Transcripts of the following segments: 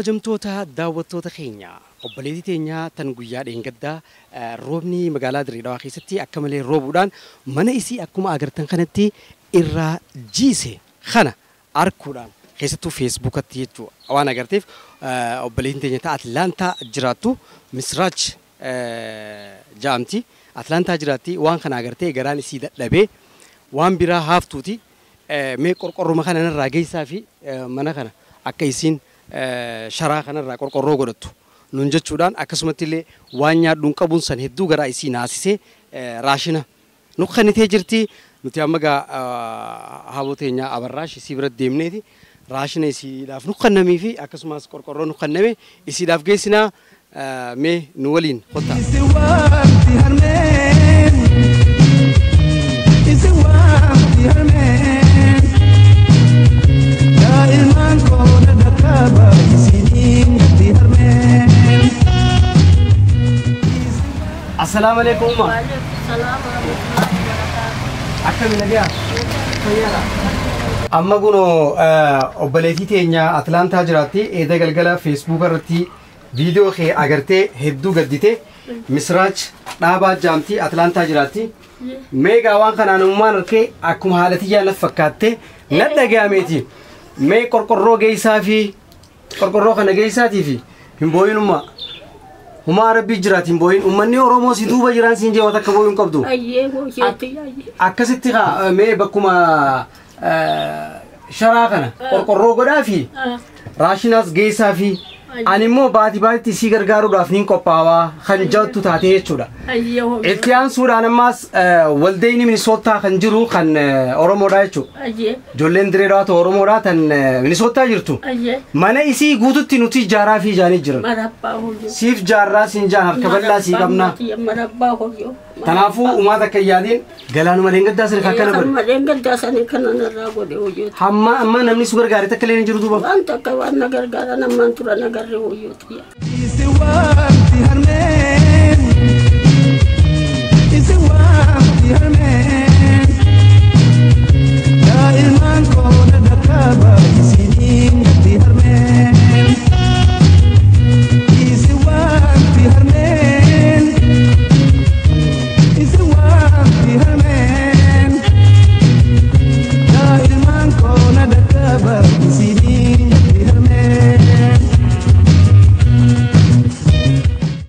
Kabajamtoota daawwattoota keenya, obboleettii teenya tan guyyaa dheengaddaa roobni magaalaa Dirree Dhawaa keessatti akka malee roobuudhaan mana isii akkuma agartan kanatti irraa jiise kana arkuudhaan, keessattuu Feesbuukatti jechuudha, waan agarteef obboleettiin teenya ta Atlaantaa jiraattu Misraach ja'amti. Atlaantaa jiraatti. Waan kana agartee garaan isii dadhabee waan biraa haaftuuti mee qorqorruma kana irraa geessaa fi mana kana akka isiin sharaa kanarraa qorqorroo godhattu nun jechuudhaan, akkasumatti illee waan nyaadhuun qabuun san hedduu garaa isii naasisee raashina nu kennitee jirti. Nuti amma gaa haaboo teenya Abarraash isii bira deemneeti raashina isiidhaaf nu kennamii fi akkasumas qorqorroo nu kenname isiidhaaf geessinaa. Mee nu waliin kottaa. Isin waamti harmeen, isin waamti harmeen, yaa ilmaan koo dhaqaba isiniin jetti harmeen. Assalaamu alaikum umma. Waalaikum warahmatullahi wabarakatuh. Akkami, nagaa fayyaadha? Amma kunoo obboleettii teenya Atlaantaa jiraatti eeda galgala Feesbuuk irratti viidiyoo kee agartee hedduu gaddite. Misraach Dhaabaa jaamtii, Atlaantaa jiraatti. Meegaa waan kanaan ummaan harkee akkuma haala tiyyaa naf fakkaatte na dhaga'ameeti. Mee qorqorroo geessaa fi qorqorroo kana geessaatii fi hin boo'inummaa. Humaa rabbii jiraati, hin boo'in. Uummanni Oromoo si duuba jiraan siin jee, waan takka boo'uu hin qabdu. Ayyee hojjetti ayyee. Akkasitti kaa mee bakkuma sharaa kana qorqorroo godhaa fi raashinaas geessaa fi ani immoo baatii baatitti isii gargaaruudhaaf niin qophaawaa kan jettu taatee jechuudha. Ayyee hojjetti. Itti aansuudhaan ammaas waldeenni Minisootaa kan jiru kan Oromoodha jechuudha. Ayyee. Ijoolleen Diree Dhawaatu Oromoodha tan Minisootaa jirtu. Ayyee. Mana isii guututti nuti ijaaraa fi ijaanii jiran. Marabbaa hojjetti. Siif jaarraa siin jaan, harka bal'aa sii qabna. Marabbaa hojjetti. Kanaafuu uumaa takka hin yaadiin, galaanuma leengaddaa sirrii akkana godhe. Hamma leengaddaa sanii kana narraa godhe hojjetti. Hamma amma namni su gargaare takka illee hin jiru duuba. Waan takka waan na gargaaran ammaan tura na garre hojjetti. Isin waamti harmeen, isin waamti harmeen, yaa ilmaan koo dhaqaba isiniin jetti harmeen. Isin waamti harmeen, isin waamti harmeen, yaa ilmaan koo dhaqaba isiniin jetti harmeen.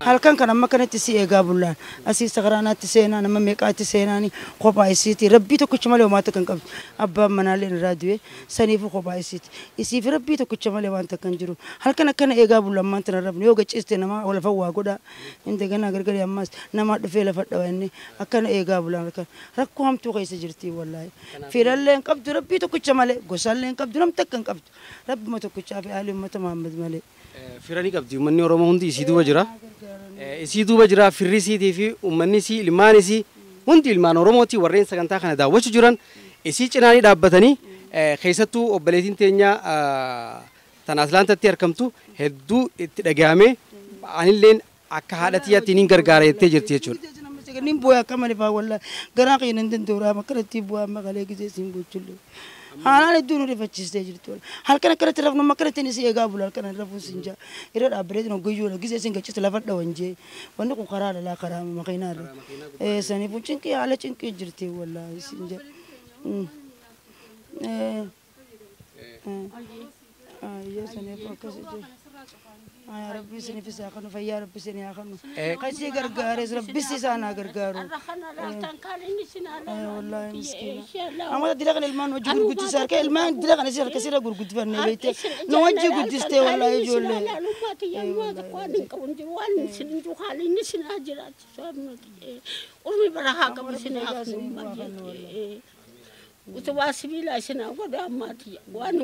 Halkan kan amma kanatti si eegaa bullaan asii sakaraanaatti seenaa nama meeqaatti seenaani. Kophaa isiiti, rabbii tokkicha malee homaa takka hin qabdu. Abbaan manaallee irraa du'e, saniifu kophaa isiiti. Isiif rabbii tokkicha malee waan takka hin jiru. Halkan akkana eegaa bullaan maanta na rafne yoo gachiiste nama lafa waa godhaa inda gargari ammas nama dhufee lafa dhawa inni akkana eegaa bullaan halkan rakkoo hamtuu keessa jirti wallaahi. Firallee hin qabdu rabbii tokkicha malee, gosallee hin qabdu, nam takka hin qabdu, rabbuma tokkichaa fi haalli uummata Muhammad malee. Fira ni qabdi, uummanni Oromoo hundi isii duuba jira. Isii duuba jira firri isiitii fi uummanni isii, ilmaan isii hundi ilmaan Oromooti. Warreen sagantaa kana daawwachuu jiran isii cinaanii dhaabbatanii, keessattuu obboleettiin teenya tan Atlaantatti argamtu hedduu itti dhaga'ame, anilleen akka haadha tiyyaatti niin gargaara jettee jirti jechuudha. Nin booya akka malee faa wallaahi, garaa kiyya nan danda'u raama akkanatti bu'aa maqalee gisee siin gochullee. Haalaan hedduu nu rifachiistee jirti. Halkan akkanatti rafnu amma akkanatti si eegaa bula, halkan rafuun sin jaa. Irra dhaabbilee hoggayyuudha gisee sin gachiste lafa dhawan jee. Wanni kun karaa lalaa karaa makiinaa irra. Saniifuu cinqii haala cinqii jirti wallaahi sin jaa. Ayyee, saniifuu akkas jira. Yaa Rabbi isiniif isaa kanu, fayyaa Rabbi isinii haa kanu. Kasii gargaares Rabbis isaan haa gargaaru. Wallaahi miskiina. Amma dila kana ilmaan hojii gurguddisa harka ilmaan dila kana si harka sirra gurguddifannee beekte nu wajji guddistee wallaahi ijoollee. Urmi bara haa qabu isin haa utubaa sibiilaa isin haa godhu ammaati waan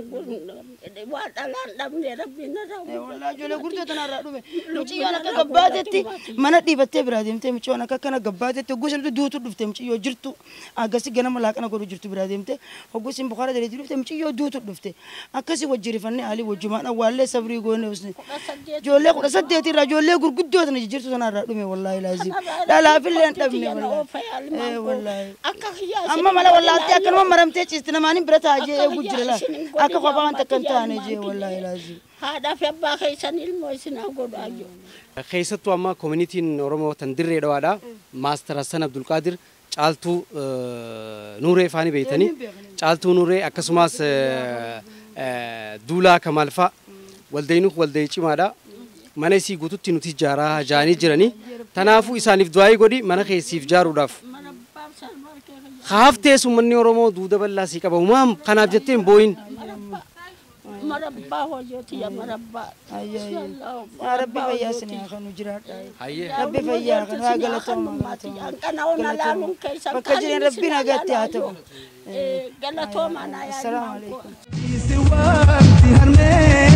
waan dhalaan dhabne rabbiin irraa. Wallaahi ijoollee gurguddoo tanarraa dhume. Mucayyoon akka gabbaatetti mana dhiibattee biraa deemtee, mucayyoon akka akkana gabbaatetti hogguu sanatti duutu dhufte. Mucayyoo jirtu akkasii ganama laaqana godhu jirtu biraa deemte, hogguu isin bukaara daleetii dhufte, mucayyoo duutu dhufte. Akkasii wajji rifannee alii wajjumaan awwaallee sabrii goone usne. Ijoollee 18 irraa ijoollee gurguddoo tana jijjiirtu tanarraa dhume wallaahi laazim. Dhalaafillee hin dhabne wallaahi. Wallaahi. Amma mala wallaattee akkanuma maramtee ciisti, namaanin bira taa'ee eegu jira laa. Akka kophaa waan takka hin taane jee wallaahi laazim. Haadhaa fi abbaa keessan ilmoo isin haa godhu ayyoo. Keessattuu amma koominitiin Oromoo tan Dirree Dhawaadha. Maastar Hassan Abdulqaadir, Caaltuu Nuuree faani beeytanii. Caaltuu Nuuree akkasumas Duulaa Kamaal fa'a. Waldeenuu waldee cimaadha. Mana isii guututti nuti ijaaraa jaanii jiranii. Tanaafuu isaaniif du'aayii godhi mana keessiif ijaaruudhaaf. Mana abbaaf salmarkee. Haaftees uummanni Oromoo duuda bal'aa sii qaba. Uumaam kanaaf jettee hin boo'in. Marabbaa hojjetiya marabbaa. Yaa Rabbi fayyaa isin haa kennu, jiraadha. Hayyee. Rabbi fayyaa kan haa galatooma. Bakka jiran Rabbiin nagaatti haa ta'u. Galatooma naa. Assalaamu alaikum. Wanti harmeen.